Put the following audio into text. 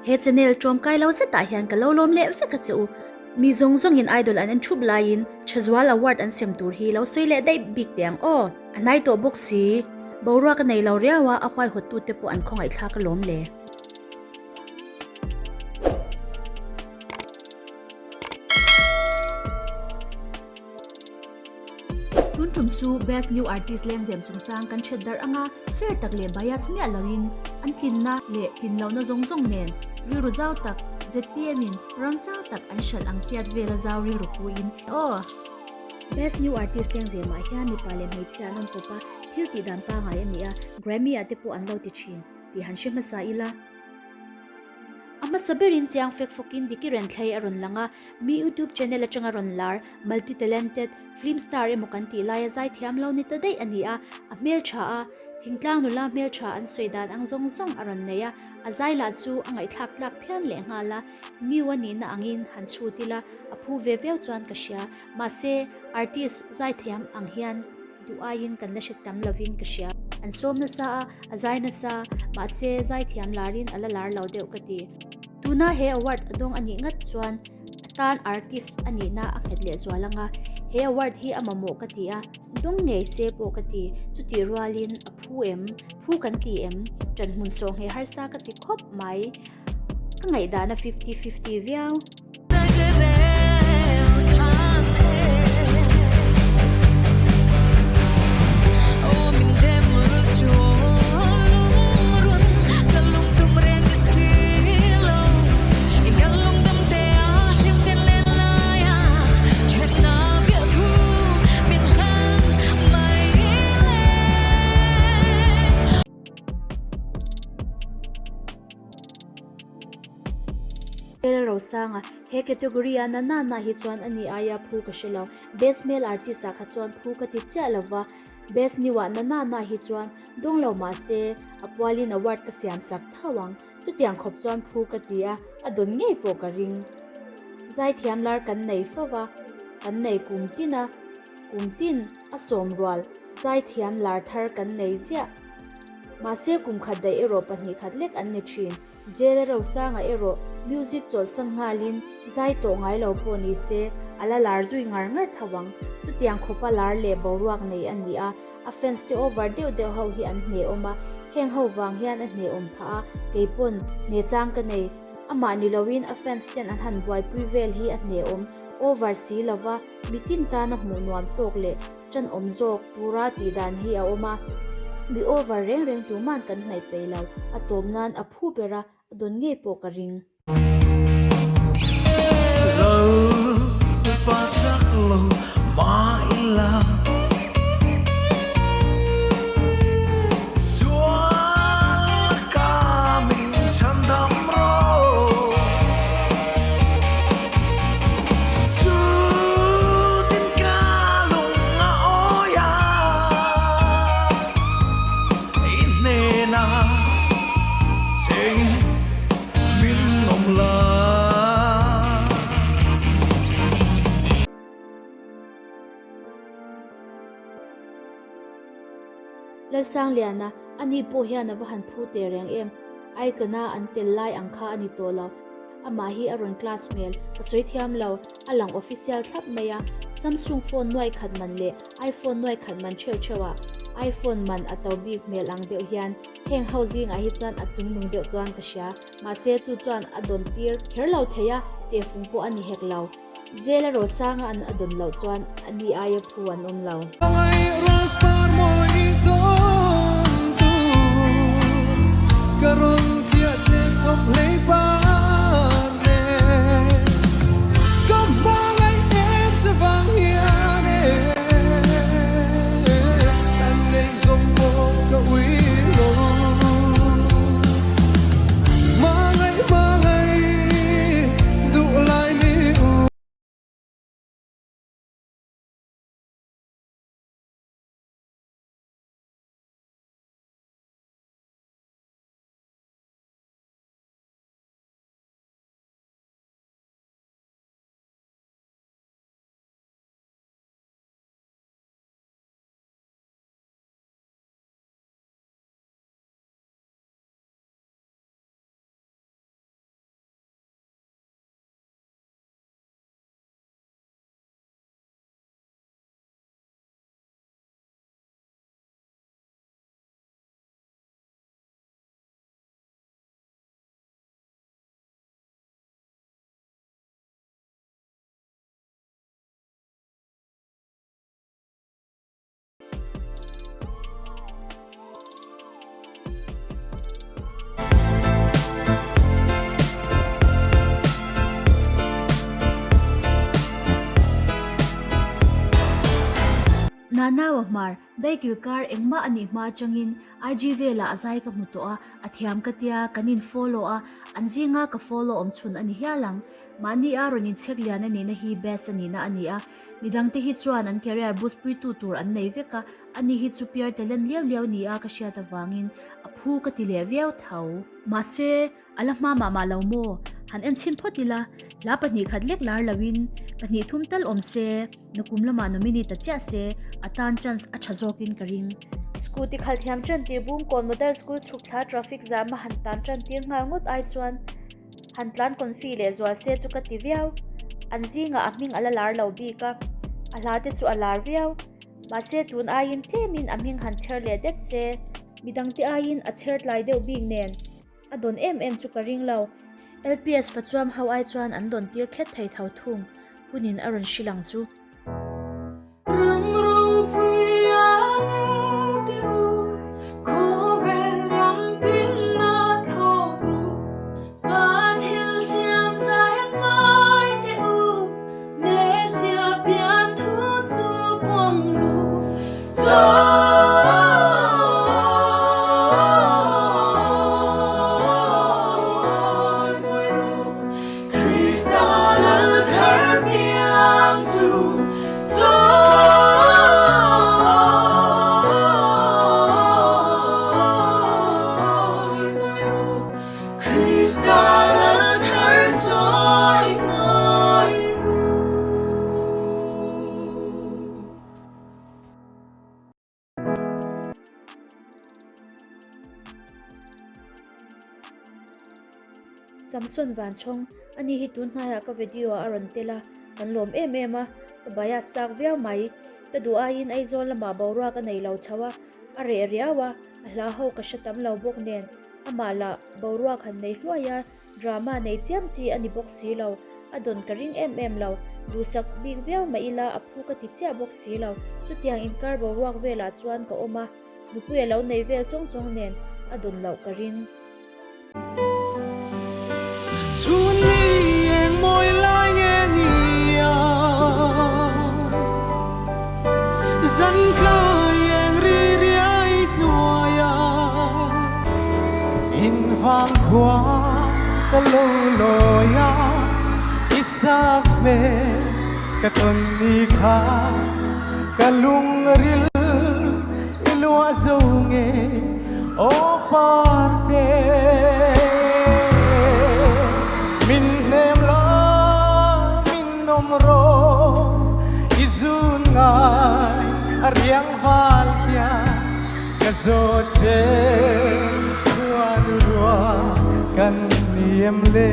He channel ṭawmkai lo zetah hian ka lo lawm leh vek a che u. Mi zawng zawngin Idol an en ṭhup laiin Ṭhazual Award an sem tur hi lo sawi leh daih bik teh ang aw. A hnai tawh bawk si. Boruak a nei lo riau a, a huaihawttute pawh an khawngaihthlak alawm le. Tun tum chu Best New Artist lengzem chungchang kan hret darh anga fair tak leh bias miah loin an tlinna leh tlin lohna zawng zawng nen rilru zau tak zpm in ram zau tak an hralh ang tiat vela zau rilru pu in aw. Best New Artist lengzemah hian mipa leh hmeichhia an awm pawp a, thil tih dan pangai a ni a, Grammy ah te pawh an lo ti thin tih han hre hmasa ila. A hmasa berin chiang fek fawkin Diki Renthlei a rawn lang a, mi YouTube channel atanga rawn lar, multi-talented, film star emaw kan tih laia zaithiam lo ni ta daih a ni a, a hmeltha a, thingtlang nula hmeltha an sawi dan ang zawng zawng a rawn nei a, a zai lah chu a ngaihthlak tlak phian lehnghal a, new a nihna angin han chhut ila a phu ve viau chuan ka hria, mahse artist zaithiam ang hian. Duh aiin kan la hre tam lovin ka hria. An sawm nasa a, a zai nasa, mahse zaithiam larin a la lar lo deuh ka ti. Tuna he award a dawng a nih ngat chuan a tan artist a nihna a nghet leh zual ang a, he award hi a mamawh ka ti a, dawng ngei se pawh ka ti. Chutih rualin a phu em? Phu kan ti em? Ṭanhmun sawhngheh harsa ka ti khawp mai. Ka ngaihdan a fifty fifty viau. Hmel Rosanga, He category a na na na hi chuan ani aia phu ka hre lo. Best Male Artist ah kha chuan phu ka ti chiah lo va, Best New ah na na na hi chuan dawng lo mah se a pualin award ka siam sak tho ang. Chutiang khawp chuan phu ka ti a, a dawn ngei pawh ka ring. Zaithiam lar kan nei fo va, kan nei kum tin a, kum tin a sawm rual zaithiam lar thar kan nei ziah. Mahse kum khat daih erawh pahnih khat lek an ni thin. Jail a Rosanga erawh music chawlhsan nghalin zai tawh ngai lo pawh ni se, a la lar zui ngar ngar tho ang. Chutiang khawpa lar leh boruak nei a ni a, a fans te over deuh deuh ho hi an hnehawm a, heng ho vang hian a hnehawm phah a, kei pawn hne chang ka nei. Amah ni loin a fans ten an han buaipui vel hi a hnehawm over si lova, mitin tana hmuh nuam tawk leh Ṭan awm zawk tura tih dan hi a awm a, mi over reng reng tuman kan hnaih peih lo, a tawp nan a phu ber a, a dawn ngei pawh ka ring. Lo pa chak lo mah ila. Sual ka min chhan dam rawh. Chutin ka lung a awi a, i hnenah cheng min awm la. Lalsangliana, Ani pawh hian a va han phu teh reng em? Icon-a an tel lai ang kha a ni tawh lo. Amah hi a rawn class hmel, ka sawi thiam lo, a lang official thlap mai a. Samsung phone nuai khat man leh iPhone nuai khat man theuh theuh ah iPhone man a to bik hmel ang deuh hian heng ho zingah hi chuan a chungnung deuh chuan ka hria. Mahse chu chuan a dawn tir kher lo thei a, tehfung pawh a ni hek lo. Zela Rosanga an a dawn loh chuan a ni aia phu an awm lo. Taiaua Hmar, Daikil kar engmah a nih hma atangin IG velah a zai ka hmu tawh a, a thiam ka tia, kan in follow a, an zinga ka follow awm chhun a ni hial ang. Mahni a rawn inchhek lian a nihna hi best a nihna a ni a, midangte hi chuan an career boost puitu tur an nei vek a, ani hi chu pure talent liau liau ni a ka hriat avangin a phu ka ti leh viau tho. Mahse, A la hma mah mah lo maw? Han en chhin phawt ila, hla pahnih khat lek lar loin pahnih thum tal awm se, nakum lamah nominee ta chiah se, a tan chance a tha zawkin ka ring. Scooty khalh thiam tan tir Bungkawn Model School chhuk thla traffic zam a han tan tan tir nghal ngawt ai chuan han tlan confi leh zual se chu ka ti viau. An zingah a hming a la lar lo bik a, a hla te chu a lar viau. Mahse tun aiin tlemin a hming han chher leh det se. Midangte aiin a chher tlai deuh bik nen. A dawn em em chu ka ring lo. LPS Fachuam ho ai chuan an dawn tir khet thei tho thung hunin a rawn hrilh ang chu. Ram ropui a ngel te u, khawvel ram tinna thlawk ru. Pa thil siam zai a chawi te u, Mesia pian thu chu puang ru. Samson Vanchhawng, Ani hi tun hnaiah ka video ah a rawn tel a, kan lawm em em a, ka bias chak viau mai. Ka duh aiin Aizawl lamah boruak a nei lo chho a, a reh riau a, a hla ho ka hre tam lo bawk nen, amah lah boruak han nei hluai a, Drama nei chiam chi a ni bawk si lo, a dawn ka ring em em lo, duhsak bik viau mah ila a phu ka ti chiah bawk si lo, chutiang inkar boruak velah chuan ka awm a, nupui a lo nei vel chawng chawng nen a dawn loh ka ring. Chhun ni eng mawi lai nge ni a, zan tlai eng ri riai hnuai a. In vang khua ka lo lawi a, i sak hmel ka tawn ni kha, ka lungril i luah zo nge aw parte. Min hnem la min awm rawh, i zun ngai a riang val hian. Ka zawt che khuanu rua kan ni em le?